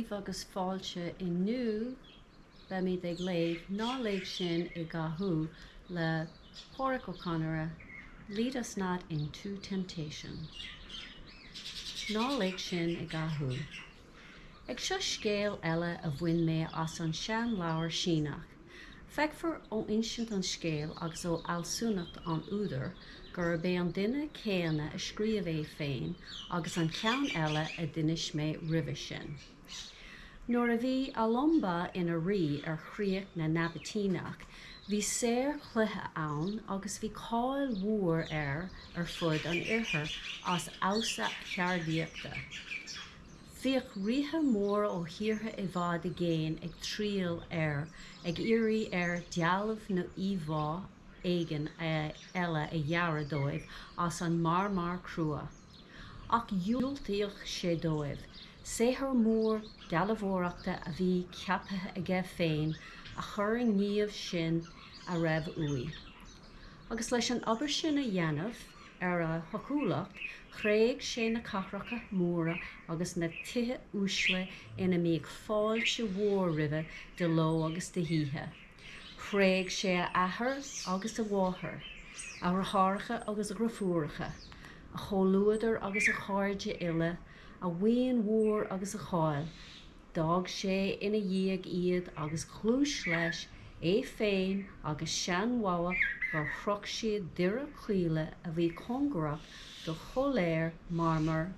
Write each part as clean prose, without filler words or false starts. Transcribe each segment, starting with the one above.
daoibh agus fáilte inniu beimid ag léamh Ná Lig Sinn i gCathú le Pádraic Ó Conaire Lead us not into temptation. Ná Lig Sinn i gCathú. Ag seo scéal eile a bhain mé as an seanleabhar Síneach. Feicfear ó insint an scéil agus ó fhealsúnacht an údair gurb é an duine céanna a scríobh é féin agus an ceann eile a d'inis mé roimhe sin. Nuair a bhí Alumba ina rí ar chríoch na nAibitíneach bhí saor cloiche ann agus bhí cáil mhór air ar fud an oirthir as fheabhas a cheardaíochta. Bhíodh ríthe móra ó thíortha i bhfad i gcéin ag triall air ag iarraidh air dealbh nó íomhá éigin eile a dhearadh dóibh as an marmar crua. Ach dhiúltaíodh sé dóibh saothar mór dealbhóireachta a bhí ceaptha aige féin a chur i ngníomh sin a raibh uaidh. Agus leis an obair sin a dhéanamh, ar a shocúlacht, thréig sé na cathracha móra agus na tithe uaisle ina mbíodh fáilte mhór roimhe de ló agus de hoíche. Thréig sé a athair agus a mháthair, a dheartháireacha agus a dhriofúracha, a chomhluadar agus a chairde uile, a mhaoin mhór agus a cháil, D'fhág sé ina dhiaidh iad agus ghluais leis, é féin agus seanmhabha gur shroich siad doire coille a bhí cóngarach do choiléar marmair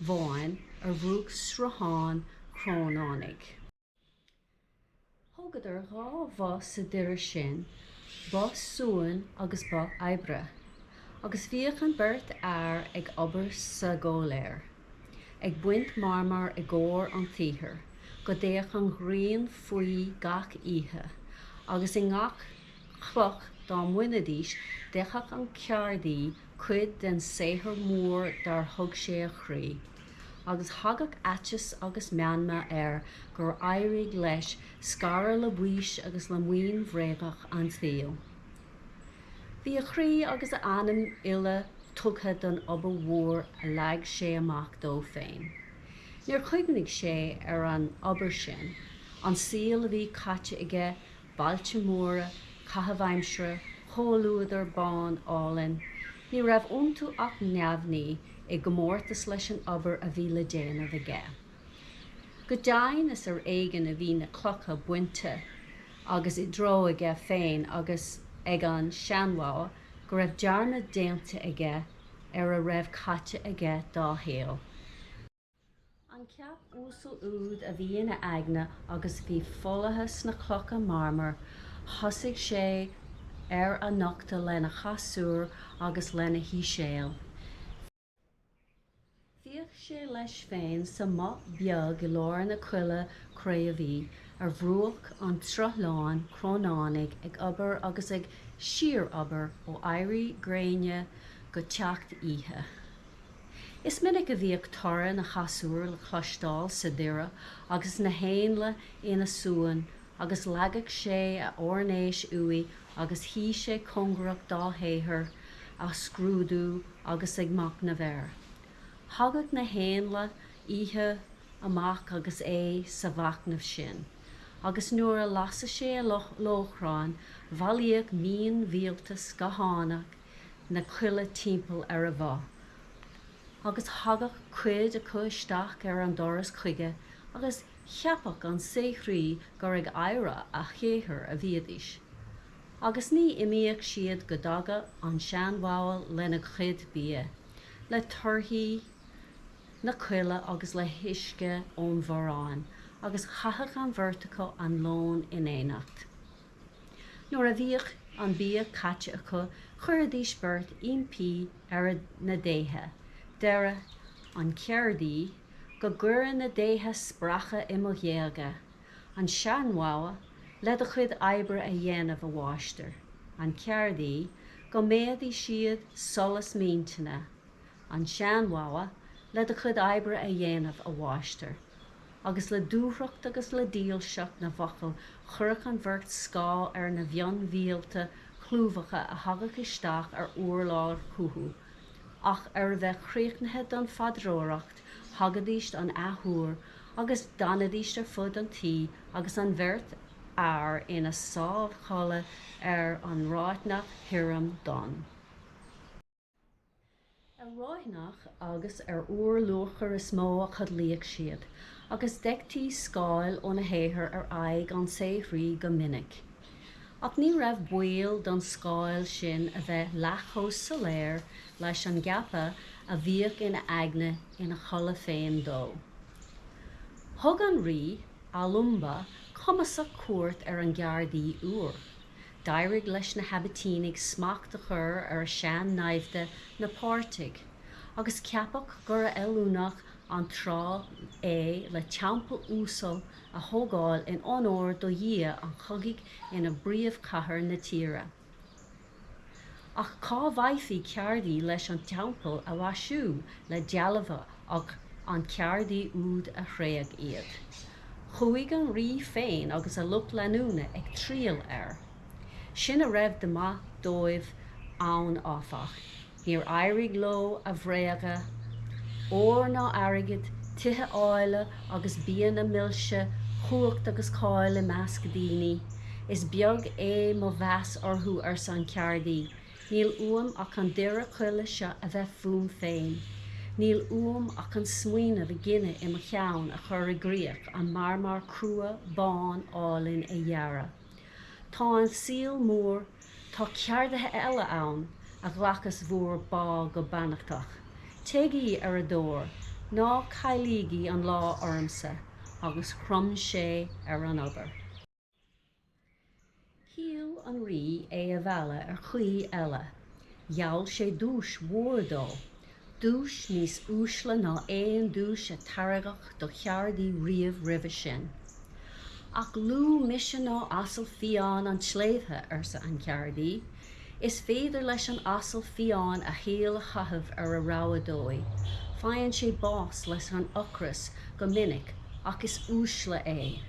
bháin ar bhruach srutháin chrónánaigh. Thógadar dha bhoth sa doire sin, both suain agus both oibre, agus bhíodh an bheirt fhear ag obair sa gcoiléar, ag baint marmair i gcomhair an tsaothair, go dtéadh an ghrian faoi gach oíche, agus i ngach cloch dá mbainidís d'fheicfeadh an ceardaí cuid den saothar mór dár thug sé a chroí. agus thagadh aiteas agus meanma air gur éirigh leis scaradh le baois agus le maoin bhréagach an tsaoil. Bhí a chroí agus a anam uile tugtha don obair mhór a leag sé amach dó féin. Níor chuimhnigh sé ar an obair sin, an saol a bhí caite aige, bailte móra, caitheamh aimsire, comhluadar ban álainn, ní raibh iontu ach neamhní i gcomórtas leis an obair a bhí le déanamh aige. Go deimhin is ar éigean a bhí na clocha bainte agus i dtreo aige féin agus ag an seanmhabha go raibh dearmad déanta aige ar a raibh caite aige dá shaol. An ceap uasal úd a bhí ina aigne agus a bhí folaithe sna clocha marmair, thosaigh sé ar a nochtadh lena chasúr agus lena shíséal. Bhíodh sé leis féin sa mboth beag i lár na coille craobhaí ar bhruach an tsruthláin chrónánaigh ag obair agus ag síorobair ó éirí gréine go teacht oíche. Is minic a bhíodh torann a chasúir le cloisteáil sa doire agus na héanlaith ina suan agus leagadh sé a airnéis uaidh agus shuíodh sé cóngarach dá shaothar á scrúdú agus ag machnamh air. Thagadh na héanlaith oíche amach agus é sa mhachnamh sin, agus nuair a lasadh sé a lóchrann bhailíodh mionmhíolta scáthánacha na coille timpeall ar a bhoth, agus thagadh cuid acu isteach ar an doras chuige agus cheapadh an saothraí gur ag adhradh a shaothair a bhídís, agus ní imíodh siad go dtagadh an seanmhabha lena chuid bia, le torthaí na coille agus le huisce ón bhforrán, agus chaitheadh an bheirt acu an lón in éineacht. Nuair a bhíodh an bia caite acu chuiridís beirt impí ar na déithe, deireadh an ceardaí, go gcuire na déithe spreacadh i mo ghéaga, an seanmhabha, le do chuid oibre a dhéanamh, a mháistir, an ceardaí, go méadaí siad solas m'intinne, an seanmhabha, le do chuid oibre a dhéanamh, a mháistir. Agus le dúthracht agus le dílseacht na bhfocal chuireadh an bheirt scáth ar na mionmhíolta clúmhacha a thagadh isteach ar urlár chucu, ach ar a bheith críochnaithe don phaidreoireacht thagaidís an athuair Agus d'fhanaidís ar fud an tí agus an bheirt fhear ina sámhchodladh ar an raithneach thirim dhonn. Ar raithneach agus ar úrluachar is mó a chodlaíodh siad, agus d'fheictí scáil óna shaothar ar aghaidh an tsaothraí go minic. Ach ní raibh baol don scáil sin a bheith leath chomh soiléir leis an gceapadh a bhíodh ina aigne ina chodladh féin dó. Thug an rí, Alumba cumasach cuairt ar an gceardaí úr. D'éirigh leis na hAibitínnigh smacht a chur ar a sean-naimhde, na Pairtigh, agus ceapadh gurbh fheiliúnach an tráth é le teampall uasal a thógáil in onóir do dhia an chogaidh ina bpríomhchathair na tíre. Ach cá bhfaighfí ceardaí leis an teampall a mhaisiú le dealbha ach an ceardaí úd a thréig iad? Chuaigh an rí féin agus a lucht leanúna ag triall air. Sin a raibh de mhaith dóibh ann, áfach, níor éirigh leo a bhréagadh. Ór ná airgead, tithe áille agus bianna milse, cumhacht agus cáil i measc daoine. Is beag é mo mheas orthu, arsa an ceardaí. Níl uaim ach an doire coille seo a bheith fúm féin. Níl uaim ach an smaoineamh a gineadh i mo cheann a chur i gcrích, an marmar crua, bán, álainn a ghearradh. Tá an saol mór, tá ceardaithe eile ann a ghlacas bhur bpá go beannachtach. Téigí ar a dtóir, ná caillígí an lá ormsa. Agus chrom sé ar an obair. Shíl an rí é a mhealladh ar chaoi eile. Gheall sé duais mhór dó, duais níos uaisle ná aon duais a tairgeadh do cheardaí riamh roimhe sin. Ach lú mise ná asal fiáin an tsléibhe, arsa an ceardaí. Is féidir leis an asal fiáin a shaol a chaitheamh ar a rogha dóigh. Faigheann sé bás leis an ocras go minic ach is uaisle é.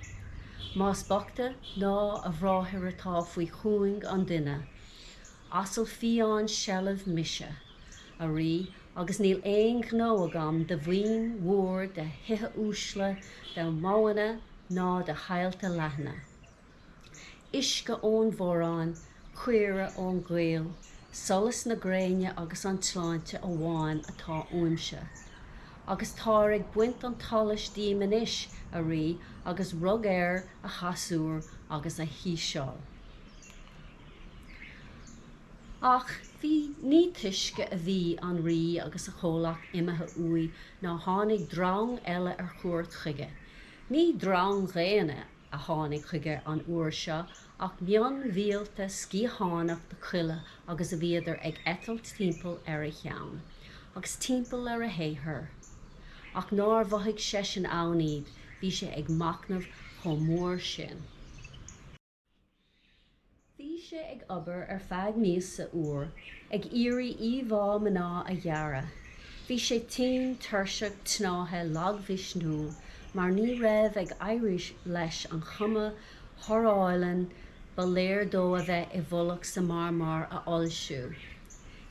Más boichte ná a bhráthair atá faoi chuing an duine. Asal fiáin seilbh mise, a rí, agus níl aon ghnó agam de mhaoin mhór, de thithe uaisle, de mhodhanna ná de thailte leathana. Uisce ón bhforrán, caora ón gcoill, solas na gréine agus an tsláinte amháin atá uaimse. Agus táir ag baint an tsolais díom anois, a rí, agus rug air a chasúr agus a shaoiseáil. Ach bhí ní túisce a bhí an rí agus a chomhlacht imithe uaidh ná tháinig drong eile ar cuairt chuige. Ní drong dhaonna a tháinig chuige an uair seo ach mionmhíolta sciathánach de chuile agus a bhíodar ag eitilt timpeall ar a cheann, agus timpeall ar a shaothar. Ach nár mhothaigh seisean ann iad, bhí sé ag machnamh chomh mór sin. Bhí sé ag obair ar feadh míosa uair ag iarraidh íomhá mná a ghearradh. Bhí sé tinn, tuirseach, tnáitheach, lagmhisniúil mar ní raibh ag éirí leis an chuma shárálainn ba léir dó a bheith i bhfolach sa marmar a fhoilsiú.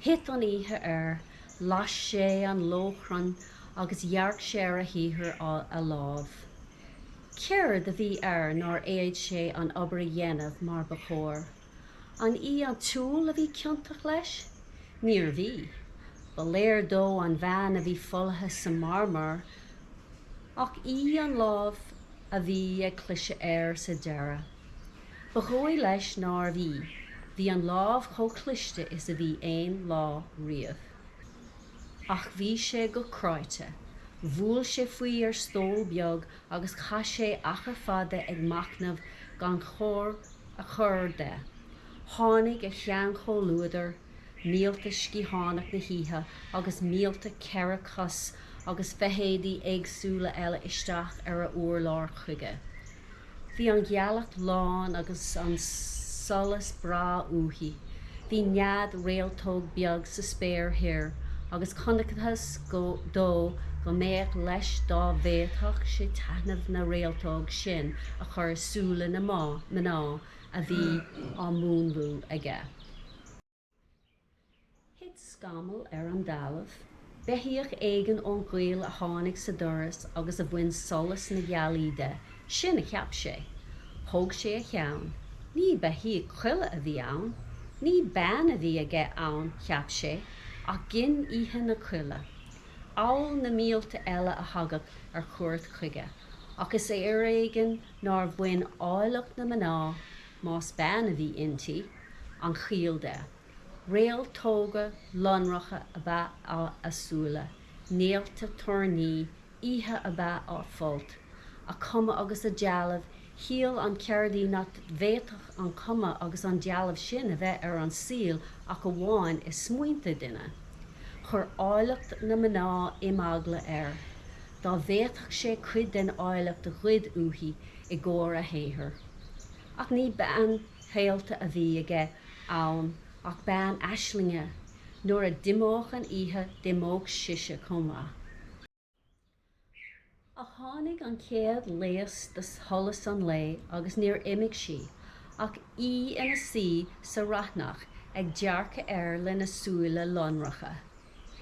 Thit an oíche air, las sé an lóchrann agus dhearc sé ar a shaothar a lámh. Céard a bhí air nár fhéad sé an obair a dhéanamh mar ba chóir? An í an tsúil a bhí ciontach leis? Níorbh í. Ba léir dó an bhean a bhí folaithe sa marmar, ach í an lámh a bhí ag cliseadh air sa deireadh. Ba dhóigh leis nárbh í, bhí an lámh chomh cliste is a bhí aon lá riamh. Ach bhí sé go cráite. Bhuail sé faoi ar stól beag agus chaith sé achar fada ag machnamh gan chor a chur de. Tháinig a sheanchomhluadar, míolta sciathánach na hoíche agus míolta cheithre cos agus feithidí éagsúla eile isteach ar a urlár chuige. Bhí an ghealach lán agus an solas breá uaithi. Bhí nead réaltóg beag sa spéir thoir agus chonacthas dó go mbeadh leis dá bhféadfadh sé taitneamh na réaltóg sin a chur i súile na mná a bhí á múnlú aige. Thit scamall ar an dtalamh. Beithíoch éigin ón gcoill a tháinig sa doras agus a bhain solas na gealaí de, sin a cheap sé. Thóg sé a cheann. Ní beithíoch coille a bhí ann. Ní bean a bhí aige ann, cheap sé, ach gin oíche na coille. Amhail na mílte eile a thagadh ar cuairt chuige. Ach is ar éigean nár bhain áilleacht na mná, más bean a bhí inti, an chiall de. Réaltóga lonracha ab ea a súile, néalta toirní oíche ab ea a folt. A cuma agus a dealbh, shíl an ceardaí nach bhféadfadh an chuma agus an dealbh sin a bheith ar an saol ach amháin i smaointe duine. Chuir áilleacht na mná imeagla air. Dá bhféadfadh sé cuid den áilleacht a ghoid uaithi i gcomhair a shaothair. Ach ní bean shaolta a bhí aige ann ach bean aislinge, nuair a d'imeodh an oíche d'imeodh sise chomh maith. Ach tháinig an chéad léas de sholas an lae agus níor imigh sí, ach í ina suí sa raithneach ag dearcadh air lena súile lonracha.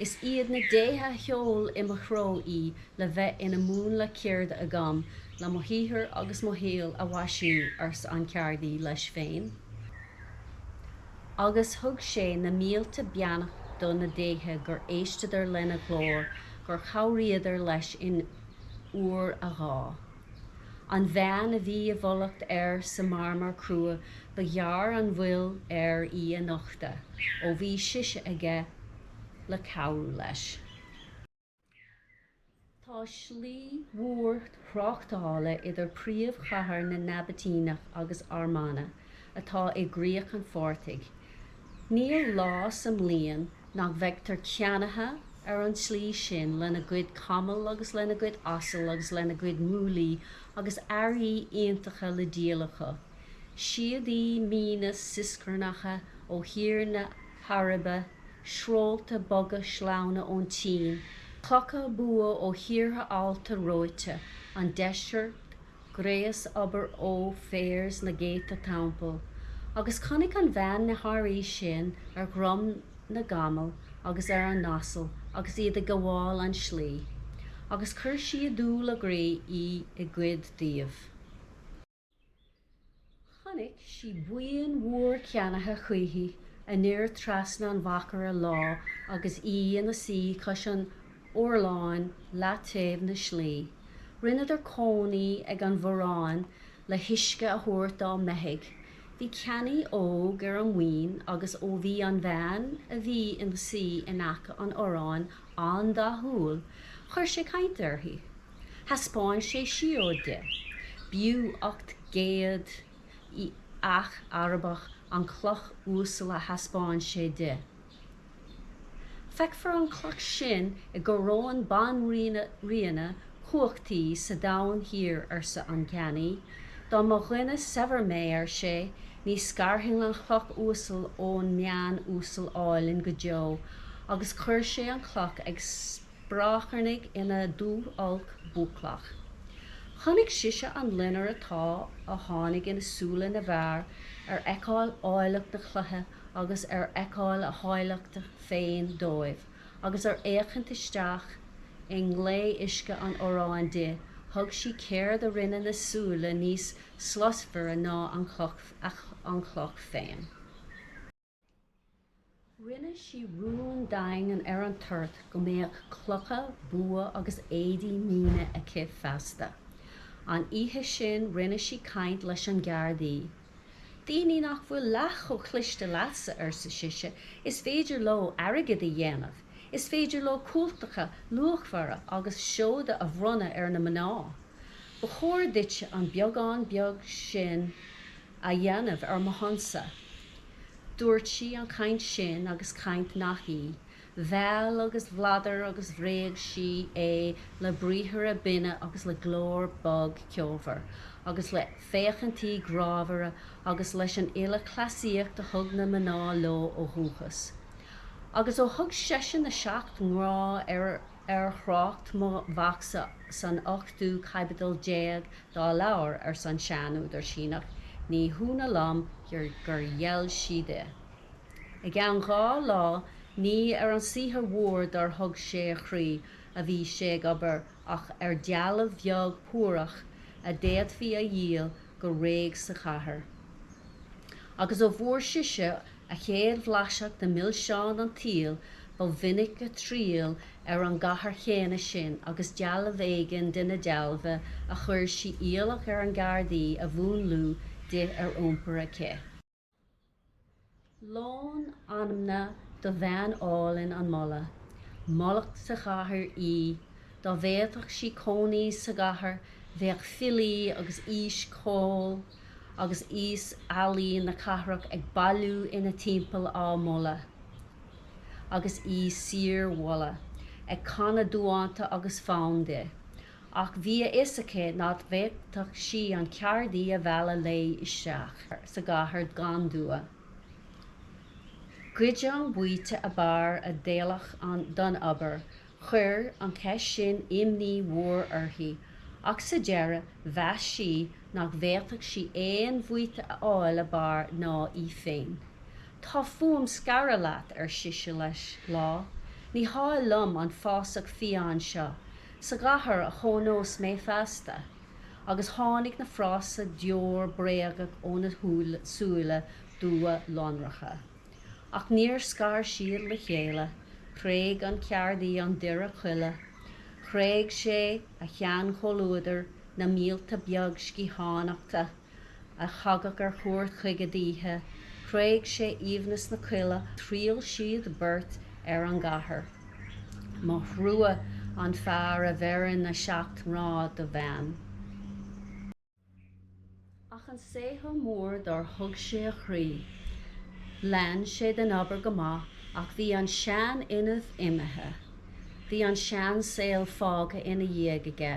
Is iad na déithe a sheol i mo threo í le bheith ina múnla ceirde agam le mo shaothar agus mo shaol a mhaisiú, arsa an ceardaí leis féin. Agus thug sé na mílte beannacht do na déithe gur éisteadar lena ghlór, gur chabhraíodar leis in uair a ghá. An bhean a bhí i bhfulacht air sa marmar crua ba ghearr an mhoill air í a nochtadh, ó bhí sise aige le cabhrú leis. Tá slí mhór thráchtála idir príomhchathair na nAibitíneach agus Armana, atá i gCríoch an Phortaigh. Níl lá sa mbliain nach bhfeictear ceannaithe ar an tslí sin lena gcuid camall agus lena gcuid asal agus lena gcuid múlaí agus earraí iontacha le díol acu, síodaí míne sioscarnacha ó thír na hAraibe, srólta boga sleamhna ón tSín, clocha bua ó thíortha allta reoite an deiscirt, gréas obair ó Phéas na gcéadta teampall, agus chonaic an bhean na hearraí sin ar dhroim na gcamall agus ar a n-asal agus iad ag gabháil an tslí, agus chuir sí i dúil a groí í i gcuid díobh. Chonaic sí buíon mhór ceannaithe choíche anoir trasna an mhachaire lá agus í ina suí cois an urláin leataobh na slí. Rinneadar cónaí ag an bhforráin le huisce a thabhairt dá mbeithígh. Bhí ceannaí óg ar an mbuíon agus ó bhí an bhean a bhí ina suí in aice an fhorráin an-dathúil, chuir sé caint uirthi. Thaispeáin sé síóid di. B'fhiú 800 each Arabach an chloch uasal a thaispeáin sé di. Feicfear an chloch sin i gcoróin banríona cumhachtaí sa domhan thiar, arsa an ceannaí. Dá mba dhuine saibhir mé, ar sé, ní scarfainn an chloch uasal ón mbean uasal álainn go deo, agus chuir sé an chloch ag sprácharnaigh ina dúch olc buaclach. Chonaic sise an loinnir atá a tháinig ina súile na bhfear ar fheiceáil áilleacht na cloiche agus ar fheiceáil a háilleachta féin dóibh, agus ar fhéachaint isteach i nglé-uisce an fhorráin di, thuig sí céard a rinne na súile níos slasmhaire ná an chloch féin. Rinne sí rún daingean ar an toirt go mbeadh clocha bua agus éadaí míne aici feasta. An oíche sin rinne sí caint leis an gceardaí. Daoine nach bhfuil leath chomh cliste leatsa, arsa sise, is féidir leo airgead a dhéanamh, is féidir leo cultacha luachmhara agus seoda a bhronnadh ar na mná. Ba chóir duitse an beagán beag sin a dhéanamh ar mo shonsa. Dúirt sí an chaint sin agus caint nach í. Mheall agus bhladar agus bhréag sí é le briathra binne agus le glór bog ceolmhar, agus le féachaintí grámhara agus leis an uile chleasaíocht a thug na mná leo ó dhúchas. Agus ó thug seisean na seacht ngrá ar ar thrácht mo mhacsa san ochtú caibidil dá leabhar, arsa an seanúdar Síneach, ní hionadh liom gur gheall sí di. I gceann dá lá. Ní ar an saothar mhór dár thug sé a chroí a bhí sé ag obair ach ar dealbh bheag shuarach a d'fhéadfaí a dhíol go réidh sa chathair. Agus ó bhfuair sise a chéad bhlaiseadh de mhilseáin an tsaoil ba mhinic a triall ar an gcathair chéanna sin agus dealbh éigin de na dealbha a chuir sí iallach ar an gceardaí a mhúnlú di ar iompar aici. Lón anamna do bhean álainn an moladh. Moladh sa chathair í. Dá bhféadfadh sí cónaí sa gcathair bheadh filí agus aois ceoil agus aos ealaíon na cathrach ag bailiú ina timpeall á moladh agus í síormholadh, ag canadh duánta agus fonn di. Ach bhí a fhios aici nach bhféadfadh sí an ceardaí a mhealladh léi isteach sa gcathair gan dua. Goidé an baoite ab fhearr a d'fheilfeadh don obair, Chuir an cheist sin imní mhór uirthi, ach sa deireadh mheas sí nach bhféadfadh sí aon bhaoite a fháil ab fhearr ná í féin. Tá fúm scaradh leat, ar sise leis lá. Ní háil liom an fásach fiáin seo. Sa gcathair a chónós mé feasta. Agus tháinig na frása deor bréagach óna súile dubha lonracha. Ach níor scar siad le chéile. Thréig an ceardaí an doire coille. Thréig sé a sheanchomhluadar, na míolta beag sciathánachta a thagadh ar cuairt chuige d'oíche. Thréig sé aoibhneas na coille. Thriall siad beirt ar an gcathair. Mo thrua an fear a bheireann na seacht mná do bhean. Ach an saothar mór dár thug sé a chroí. Lean sé den obair go maith ach bhí an seanfhuinneamh imithe. Bhí an seansaol fágtha ina dhiaidh aige.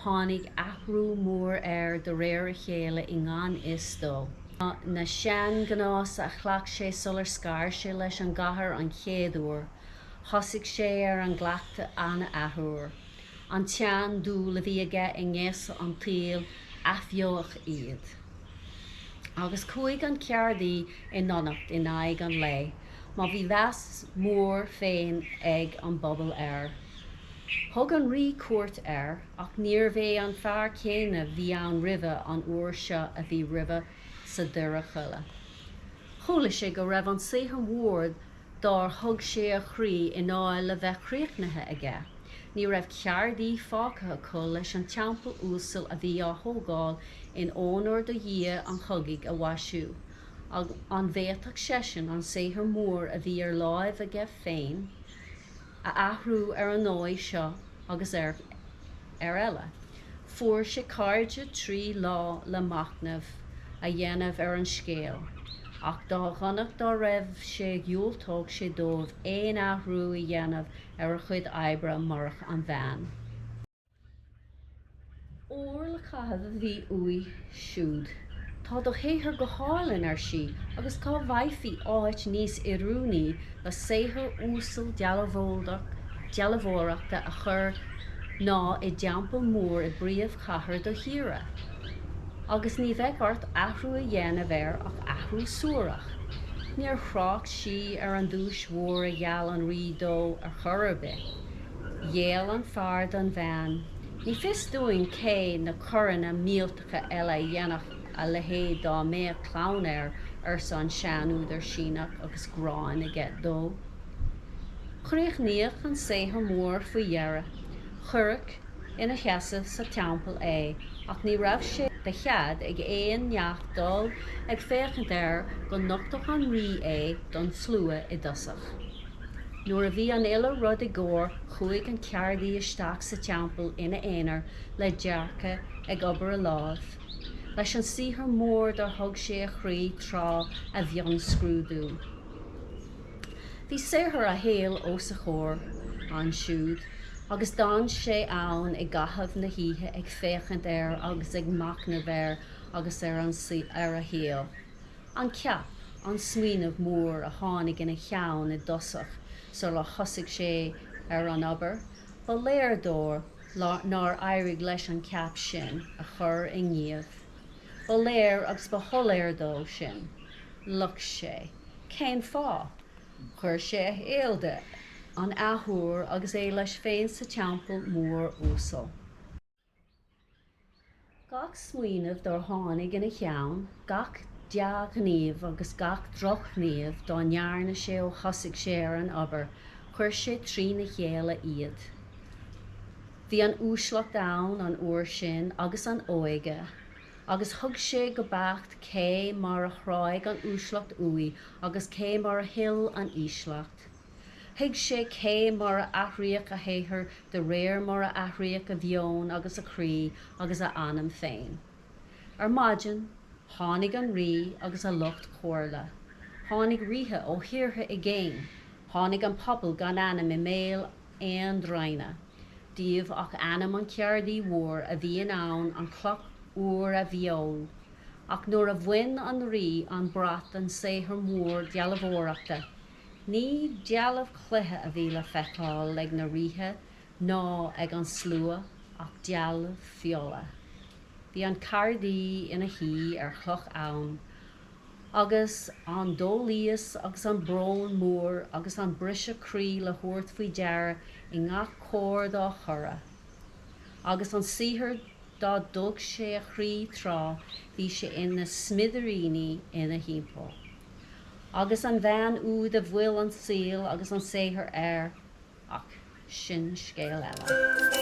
Tháinig athrú mór air de réir a chéile i ngan fhios dó. Na seanghnása a chleacht sé sular scar sé leis an gcathair an chéad uair, thosaigh sé ar an gcleachtadh an athuair. An tsean-dúil a bhí aige i ngéasa an tsaoil, athbheodh iad. Agus chuaigh an ceardaí i ndonacht in aghaidh an lae, má bhí meas mór féin ag an bpobal air. Thug an rí cuairt air, ach níorbh é an fear céanna bhí ann roimhe an uair seo a bhí roimhe sa doire coille. Chuala sé go raibh an saothar mór dár thug sé a chroí i ndáil le bheith críochnaithe aige. Ní raibh ceardaí fágtha acu leis an teampall uasal a bhí á thógáil in onóir do dhia an chogaidh a mhaisiú. An bhféadfadh seisean an saothar mór a bhí ar láimh aige féin a athrú ar an ndóigh seo agus ar eile. Fuair sé cairde 3 lá le machnamh a dhéanamh ar an scéal, ach dá dhonacht dá raibh sé dhiúltódh sé dóibh aon athrú a dhéanamh ar a chuid oibre murach an bhean. Ór le caitheamh a bhí uaidh siúd. Tá do shaothar go hálainn, ar sí, agus cá bhfaighfí áit níos oiriúnaí le saothar uasal dealbhóireachta a chur ná i dteampall mór i bpríomhchathair do thíre? Agus ní bheidh ort athrú a dhéanamh air ach athrú suarach. Níor thrácht sí ar an duais mhór a gheall an rí dó ar chor ar bith. Ghéill an fear don bhean. Ní fios dúinn cé na corranna millteacha eile a dhéanfadh a leithéid dá mbeadh clann air, arsa an seanúdar Síneach agus gráin aige dó. Críochnaíodh an saothar mór faoi dheireadh. Cuireadh ina sheasamh sa teampall é ach ní raibh sé de chead ag aon neach dul ag féachaint air go nochtfadh an rí é don tslua i dtosach. Nuair a bhí an uile rud i gcóir chuaigh an ceardaí isteach sa teampall ina aonar le dearcadh ag obair a lámh, leis an saothar mór dár thug sé a chroí tráth a mhionscrúdú. Bhí saothar a shaoil os a chomhair ansiúd agus d'fhan sé ann i gcaitheamh na hoíche ag féachaint air agus ag machnamh air agus ar a shaol. An ceap, an smaoineamh mór a tháinig ina cheann i dtosach sular thosaigh sé ar an obair, ba léir dó nár éirigh leis an cheap sin a chur i ngníomh. Ba léir agus ba shoiléir dó sin. Loic sé. Cén fáth? Chuir sé a shaol de an athuair agus é leis féin sa teampall mór uasal. Gach smaoineamh dár tháinig ina cheann, gach dea-ghníomh agus gach drochghníomh dá ndearna sé ó thosaigh sé ar an obair, chuir sé trína chéile iad. Bhí an uaisleacht ann an uair sin agus an óige, agus thuig sé go beacht cé mar a thráigh an uaisleacht uaidh agus cé mar a thuill an ísleacht. Thuig sé cé mar a athraíodh a shaothar de réir mar a athraíodh a mheon agus a chroí agus a anam féin. Ar maidin, tháinig an rí agus a lucht comhairle. Tháinig ríthe ó thíortha i gcéin. Tháinig an pobal gan ainm i mbéal aon dreama díobh ach ainm an cheardaí mhóir a bhí in ann an chloch úr a bheó. Ach nuair a bhain an rí an brat den saothar mór dealbhóireachta, Ní dealbh chloiche a bhí le feiceáil ag na ríthe ná ag an slua ach dealbh feola. Bhí an ceardaí ina shuí ar chloch ann agus an dólíos agus an brón mór agus an briseadh croí le thabhairt faoi deara i ngach cor dá thoradh. Agus an saothar dá dtug sé a chroí tráth bhí sé ina smidiríní ina thimpeall. Agus an bhean úd a mhoill an saol agus an saothar air, ach sin scéal eile.